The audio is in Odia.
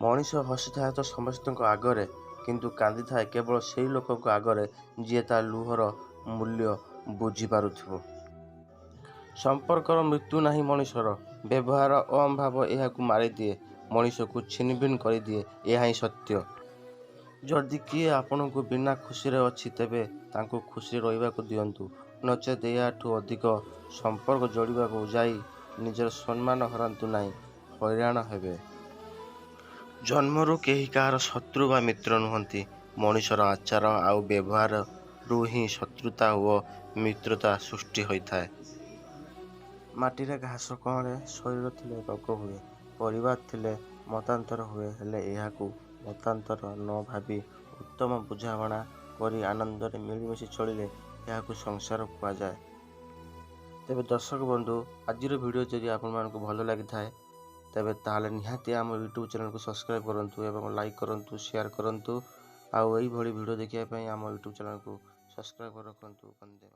ମଣିଷ ହସିଥାଏ ତ ସମସ୍ତଙ୍କ ଆଗରେ, କିନ୍ତୁ କାନ୍ଦିଥାଏ କେବଳ ସେଇ ଲୋକଙ୍କ ଆଗରେ ଯିଏ ତା ଲୁହର ମୂଲ୍ୟ ବୁଝିପାରୁଥିବ। ସମ୍ପର୍କର ମୃତ୍ୟୁ ନାହିଁ, ମଣିଷର ବ୍ୟବହାର ଅହଂଭାବ ଏହାକୁ ମାରିଦିଏ, ମଣିଷକୁ ଛିନ୍ନଭିନ୍ନ କରିଦିଏ, ଏହା ହିଁ ସତ୍ୟ। ଯଦି କିଏ ଆପଣଙ୍କୁ ବିନା ଖୁସିରେ ଅଛି, ତେବେ ତାଙ୍କୁ ଖୁସିରେ ରହିବାକୁ ଦିଅନ୍ତୁ, ନଚେତ ଏହାଠୁ ଅଧିକ ସମ୍ପର୍କ ଯୋଡ଼ିବାକୁ ଯାଇ ନିଜର ସମ୍ମାନ ହରାନ୍ତୁ ନାହିଁ, ହଇରାଣ ହେବେ। ଜନ୍ମରୁ କେହି କାହାର ଶତ୍ରୁ ବା ମିତ୍ର ନୁହଁନ୍ତି। ମଣିଷର ଆଚାର ଆଉ ବ୍ୟବହାରରୁ ହିଁ ଶତ୍ରୁତା ଓ ମିତ୍ରତା ସୃଷ୍ଟି ହୋଇଥାଏ। ମାଟିରେ ଘାସ କଅଁଳେ, ଶରୀର ଥିଲେ ରୋଗ ହୁଏ, ପରିବାର ଥିଲେ ମତାନ୍ତର ହୁଏ, ହେଲେ ଏହାକୁ ମତାନ୍ତର ନ ଭାବି ଉତ୍ତମ ବୁଝାମଣା କରି ଆନନ୍ଦରେ ମିଳିମିଶି ଚଳିଲେ ଏହାକୁ ସଂସାର କୁହାଯାଏ। ତେବେ ଦର୍ଶକ ବନ୍ଧୁ, ଆଜିର ଭିଡ଼ିଓ ଯଦି ଆପଣମାନଙ୍କୁ ଭଲ ଲାଗିଥାଏ, ତେବେ ତାହେଲେ ନିହାତି ଆମ ୟୁଟ୍ୟୁବ୍ ଚ୍ୟାନେଲକୁ ସବସ୍କ୍ରାଇବ୍ କରନ୍ତୁ ଏବଂ ଲାଇକ୍ କରନ୍ତୁ, ସେୟାର କରନ୍ତୁ। ଆଉ ଏଇଭଳି ଭିଡ଼ିଓ ଦେଖିବା ପାଇଁ ଆମ ୟୁଟ୍ୟୁବ୍ ଚ୍ୟାନେଲକୁ ସବସ୍କ୍ରାଇବ୍ କରି ରଖନ୍ତୁ। ବନ୍ଦେ।